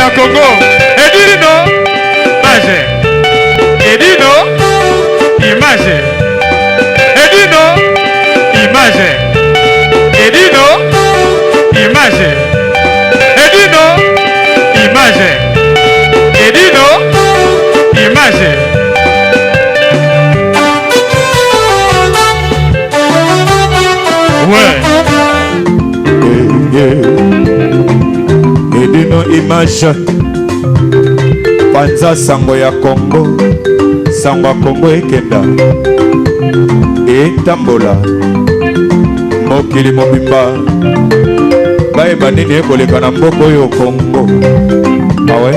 ya Congo. Edino image. Edino image. Edino image. Edino image. Edino image. Edino image. Ouais. Edino image panza sango ya Congo sango ya Congo ekenda etambola mokili mobimba bayeba nini ekoleka na mboka oyo Congo awe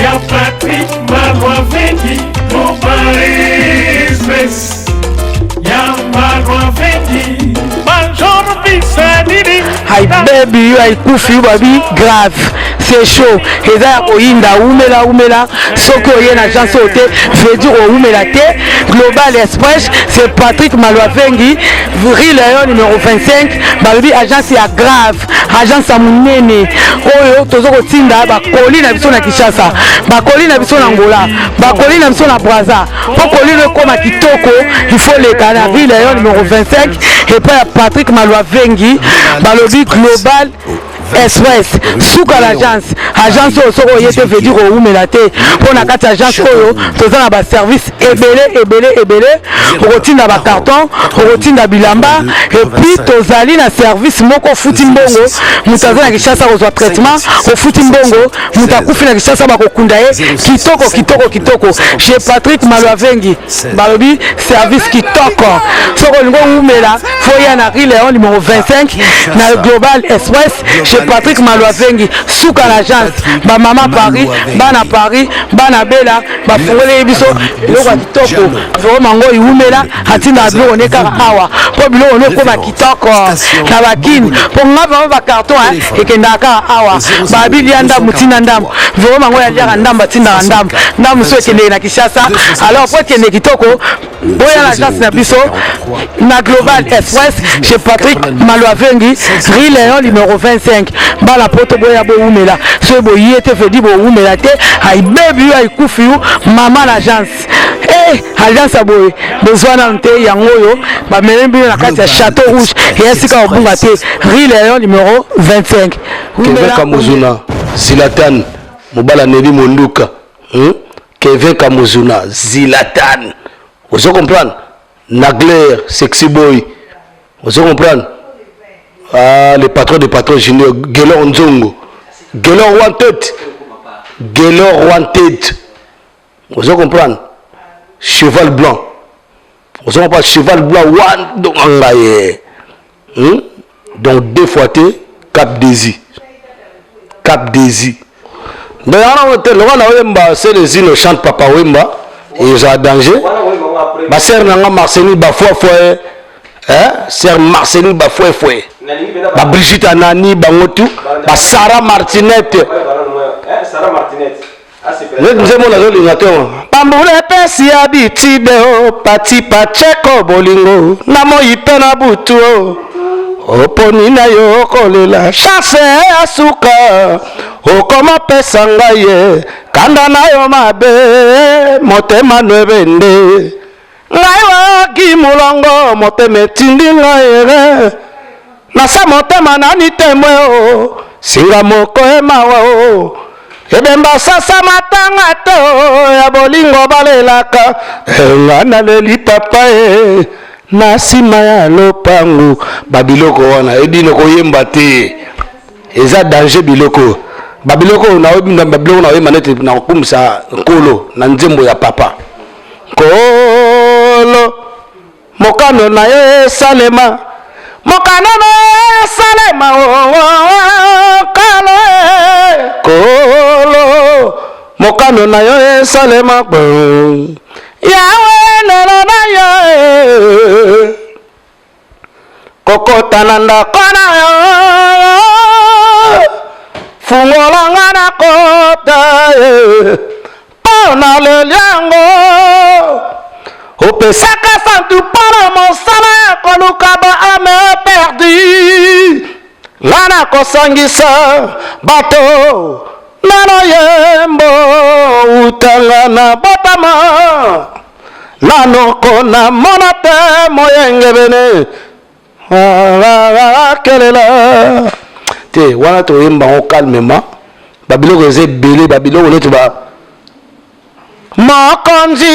Ya Patrick Malwavendi Mobile Express Ya Malwavendi Major Bisanini Hi baby yo aikufi yo babi grave c'est chaud eza ya koyinda umela umela soki oye na agence oyo te veut dire owumela te global express c'est patrick malwavengi rue leon numéro 25 balobi agence ya grave agence ya monene oyo toza kotinda bakoli na biso na kinshasa bakoli na biso na angola bakoli na biso na braza mpo koli no ekóma kitoko il faut leka na ville ya yo numéro 25 epai ya patrick malwa vengi balobi global express suka l'agence agence oyo soki oye te veut dire owumela te mpo na kati ya agence oyo toza na baservice ebele ebele ebele okotinda bacarton okotinda bilamba epuis tozali na service moko ofuti mbongo moto aza na kinshasa akozwa traitement ofuti mbongo moto akufi na kinshasa bakokunda ye kitoko kitoko kitoko chez patrick malwavengi balobi service kitoko soki olingi owumela foya na rue leon numéro 25 na global express chez patrick malwavengi suka na agence bamama paris bana paris bana bela bafungoleli biso biloko ya kitoko vraimen ngo iwumela atindaka biloko ne kaka awa mpo biloko ne ekoma kitoko na bakini mpo nga vraimen bacarton ekendaka kaka awa babi lia ndambo tinda ndambo vraimen ngo yaliaka ndambo atindaka ndambo ndambo mosusu ekendeke na kinshasa alors mpo ekende kitoko boya na agence na biso na global express chez patrick malwavengi rue leon numéro 25 bana poto boya bowumela soki boye te vedi bowumela te aibebi yo aikufi yo mama na agence eh, agence ya boye bozwa nanu te yango oyo bamemi bino na kati ya château rouge eya sika kobunga te rue leon numéro 25 Kevin Kamuzuna Zilatan mobala Nelly Monduka hmm? Kevin Kamuzuna Zilatan ozo comprendre Nagler sexy boy ozo comprendre ah, le patron de patron junior Gelor Nzongo Gelor Wanted Gelor Wanted ozo comprendre cheval blanc ozo comprendre cheval blanc wan donc ngai hmm? donc deux fois te cap desi cap desi donc yango te lokola naoyemba selezino chante papa wemba ezala danger basere na nga marceli bafuafue eh? ser marceli bafuefue babrigite anani bango tu basara martinete neti nzembo nazolinga te pambula epesi ya bitide o pati pacheko bolingo na moi mpe na butu o oponi na yo okolela chance ya suka okomopesa ngai ye kanda na yo mabe motema no ebende ngai waki molongo motema etindi ngai ere nasa motema nani temwe o singa moko emawa o ebemba sasa matanga te o ya bolingo balelaka eh, nga naleli papa e na nsima ya lopango babiloko wana ebino koyemba te eza danger biloko babiloko babiloko naoyemba neti nakokumisa nkolo na nzembo ya papa Nkolo, mokano na yo esalema, mokano na yo esalema, oh, oh, oh, Nkolo, eh. Nkolo, mokano na yo esalema, Yawe lelo na yo eh. Kokota na ndako na yo fungola nga na kota ye mpo na leli yango opesaka santu mpo na mosala ya koluka ba ame perdu. Nga nakosangisa bato na loyembo utanga na botama nanoko namona te moyengebene kelela te. Wana toyemba yango calmement, babiloko eza ebele, babiloko neti ba mokonzi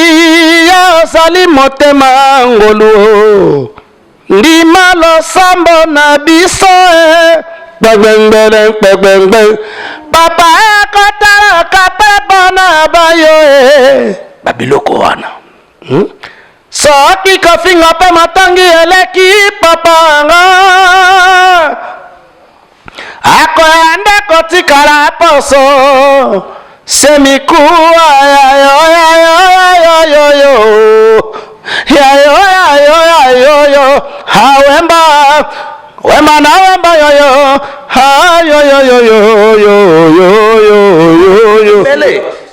azali motema ngolu, ndima losambo na biso e kpegbengbele kpegbengbe papa ekotalaka mpe bana bayo e babiloko wana, Soki kofinga mpe matangi eleki, papa nga akoya nde kotikala poso se mikuwa yayo yayo yayo yayo yayo yayo yayo hawemba wemba na wemba yoyo hayoyoyoyoyoyoyoyo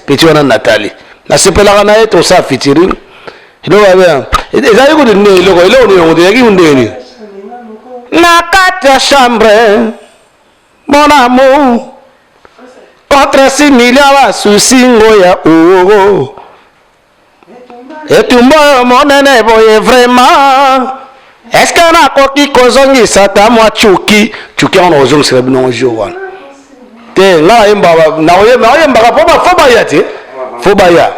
peti wana Natali nasepelaka na ye. Tosala featuring, eloko abe ezali kutu nde eloko eloko nini yango te, ezalaki ndeni na kati ya chambre. Mon amour, contre 6 millions basusi ngo ya oo etumba oyo monene boye, vraiment est-ce nakoki kozongisa ta mwa cuki cuki yango? Nakozongisela bino jour wana te. Nga nayembaka mpo fo baya te, fo baya.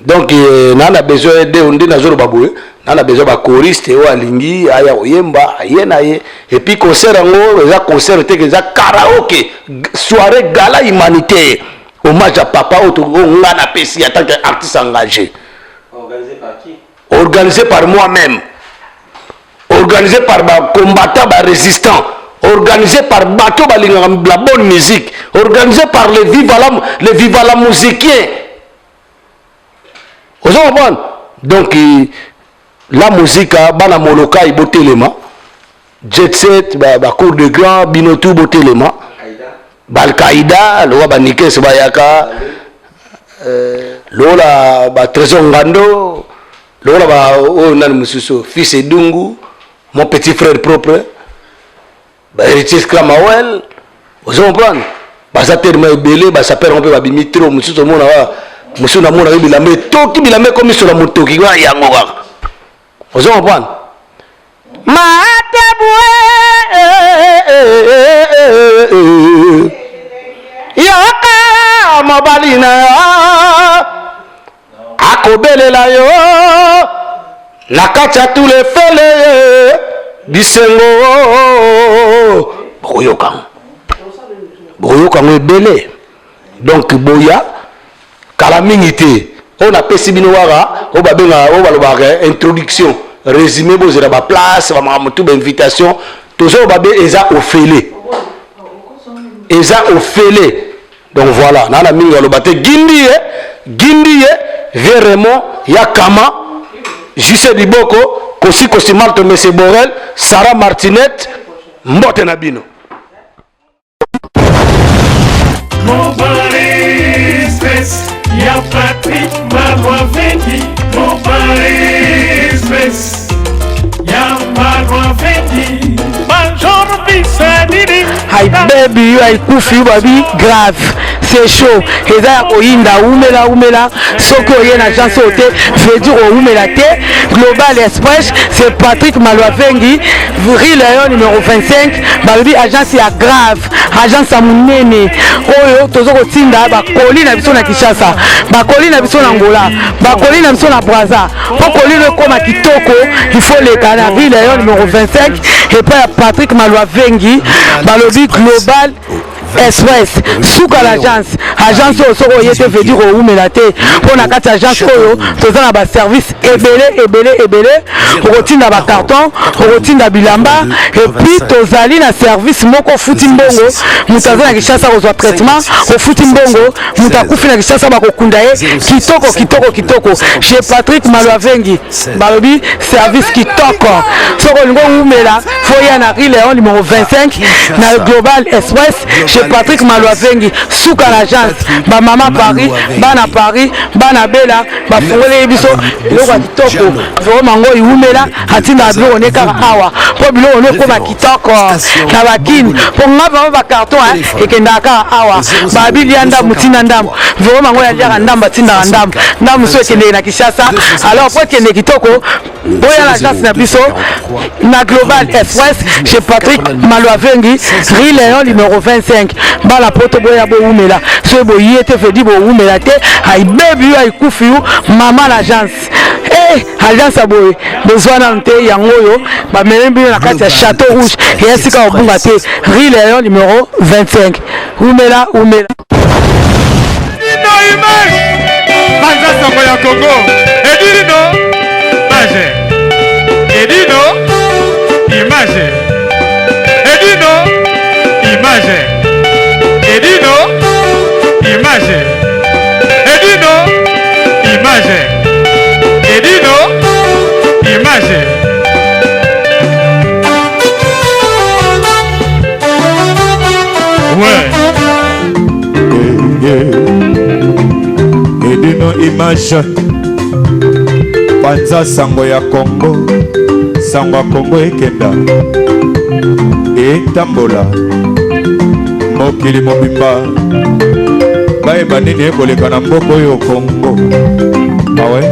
Donc naa na besoin de nde nazoloba boye, naa na besoin bachoriste oyo alingi aya koyemba, aye na ye. Et puis concert yango eza concert te, eza karaoke, soirée gala humanitaire, hommage à papa oyo nga napesi en tant qu'artiste engagé. Organisé par qui? Organisé par moi-même, organisé par bacombattant, barésistant, organisé par bato balingaka la bonne musique, organisé par les viva la, les viva la musicien. Ozo comprendre? Donc la musique, bana Molokai botelema, jet set, bacour de grand, bino tu botelema, balkaïda lokola banikese bayaka, lokola batrésor ngando, lokola ba oyo nani mosusu, fils Edungu, mon petit frère propre, bahéritier Scramawel. Ozo comprendre? Baza tellement ebele, basapeur yango mpe babimi trop. Mosusu omona kaka, mosusu namonaka bilamba etoki, bilamba ekomisola motoki kaka yango kaka. Ozo comprendre? Matabue yoka mobali na yo akobelela yo na kati ya tulefele bisengo. Bokoyoka yango, bokoyoka yango ebele. Donc boya kala mingi te. Oyo napesi bino kaka oyo babengaka, oyo balobaka introduction, résumé. Bozela baplace, bamakambo tu, bainvitation tozoloba be eza ofele, eza ofele. Donc voilà, naa na mingi aloba te. Gindi ye, gindi ye, vie Raymond ya kama juse liboko kosi kosi Marto, Mese Borel, Sarah Martinet, mbote na bino. Global Express ya Patrick Malwavendi. Global Express ya Malwavendi. Major Bisanini. Hi baby, yo aikufi yo babi grave, c'est chaud, eza ya koyinda. Umela umela, soki oye na agence oyo te, veut dire oumela te. Global Express, c'est Patrick Malwavengi, rue Léon numéro 25. Balobi agence ya grave, agence ya monene oyo toza kotinda bakoli na biso na Kinshasa, bakoli na biso na Angola, bakoli na biso na Braza. Mpo kolino ekóma kitoko, il faut leka na rue Léon numéro 25 epai ya Patrick Malwavengi. Balobi Global Express, suka l'agence. Agence oyo soki oye te, veut dire oumela te, mpo na kati ya agence oyo toza na baservice ebele ebele ebele. Okotinda bacarton, okotinda bilamba, et puis tozali na service moko, ofuti mbongo, moto aza na Kinshasa kozwa traitement. Ofuti mbongo, moto akufi na Kinshasa bakokunda ye kitoko kitoko kitoko chez Patrick Malwavengi. Balobi service kitoko. Soki olingi oumela, fo ya na rue Léon numéro 25 na Global Express chez Patrick Malwavengi, suka l'agence. agence, bamama Paris, bana Paris, bana Bela bafungoleli biso biloko ya kitoko. Vraiment ngo iwumela, atindaka biloko ne kaka awa mpo biloko ne ekoma kitoko na bakini, mpo nga vraiment bacarton ekendaka kaka awa. Babilia ndambo ntina ndambo, vraiment ngo yaliaka ndambo, atindaka ndambo ndambo so ekendeke na Kinshasa. Alors po ekende kitoko, boya na agence na biso na Global Express, chez Patrick Malwavengi, rue Léon numéro 25. Bala poto, boya bowumela. Soki boye te, vedi bowumela te, ayibebi yo, ayikufi yo. Mama na agence, agence ya boye bozwa nanu te. Yango oyo bamemi bino na kati ya Château Rouge, eya sika kobunga te, rue Léon numéro 25. Umela, umela. Edino image, banza sango ya Congo. Edino image, Edino image, Edino image, Edino image, Edino image, Edino image. Ouais. Edino image, panza sango ya Kongo, sango ya Kongo ekenda, etambola mokili mobimba, bayeba nini ekoleka na mboka oyo Kongo. Awe.